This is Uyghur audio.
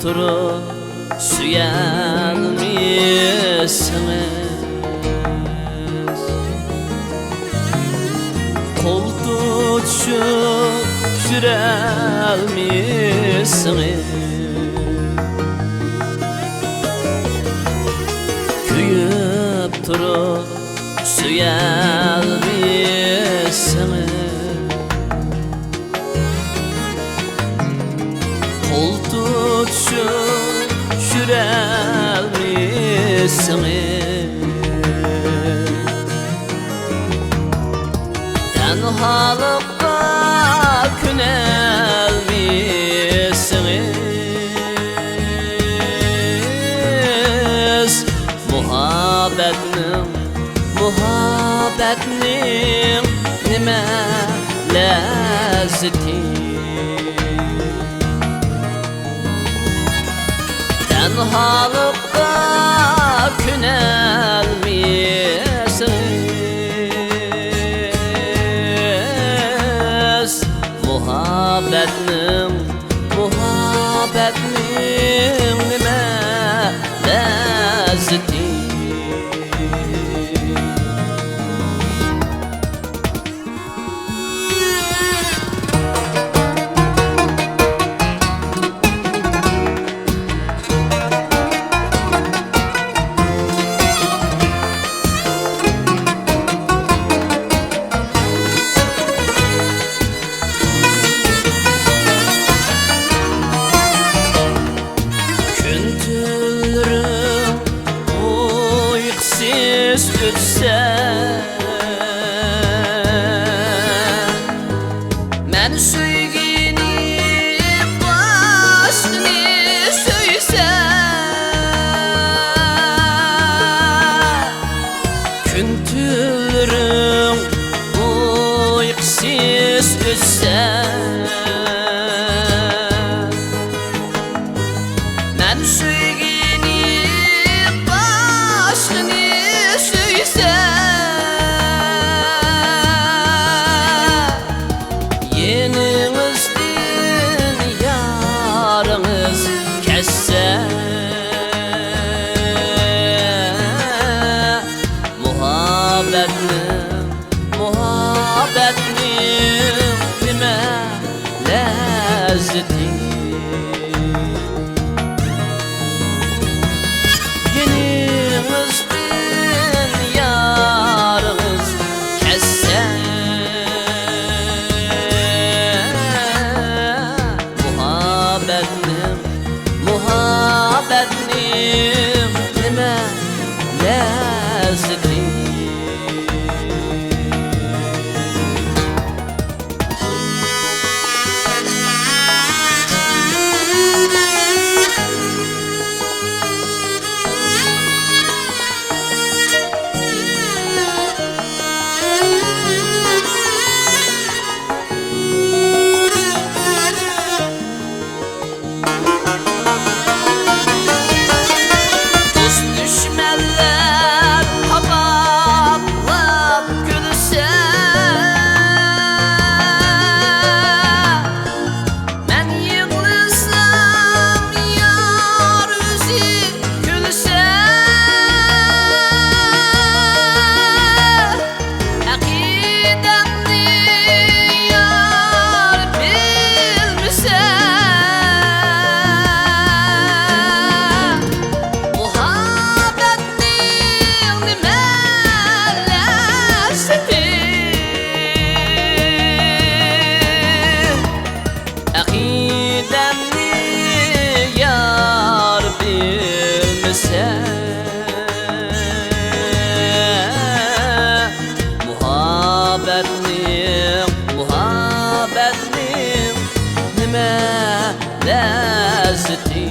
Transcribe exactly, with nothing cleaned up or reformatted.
تۇرۇپ سۆيەلمىسىڭىز، قول تۇتۇشۇپ يۈرەلمىسىڭىز، كۆيۈپ تۇرۇپ سۆيەلمىسىڭىز، قول تۇتۇشۇپ يۈرەلمىسىڭىز، تەنھالىققا كۆنەلمىسىڭىز، مۇھەببەتنىڭ، مۇھەببەتنىڭ نېمە لەززىتى؟ تەنھالىققا كۆنەلمىسىڭىز، مۇھەببەتنىڭ، مۇھەببەتنىڭ نېمە لەززىتى؟ كۈن تۈنلىرىڭ ئۇيقۇسىز ئۆتسە، مەن سۆيگىنى باشقىنى سۆيسە، كۈن تۈنلىرىڭ ئۇيقۇسىز ئۆتسە، مەن سۆيگىنى باشقىنى سۆيسە، يېنىڭىزدىن يارىڭىز كەتسە، مۇھەببەتنىڭ، مۇھەببەتنىڭ نېمە لەززىتى؟ يېنىڭىزدىن يارىڭىز كەتسە، مۇھەببەتنىڭ، مۇھەببەتنىڭ نېمە لەززىتى؟ دوست-دۈشمەنلەر پاپاقلاپ كۈلسە، مەن يىغلىسام، يار ئۆزى كۈلسە، ئەقىدەمنى يار بىلمىسە، مۇھەببەتنىڭ نېمە لەززىتى؟ ئەقىدەمنى يار بىلمىسە، مۇھەببەتنىڭ، مۇھەببەتنىڭ نېمە لەززىتى؟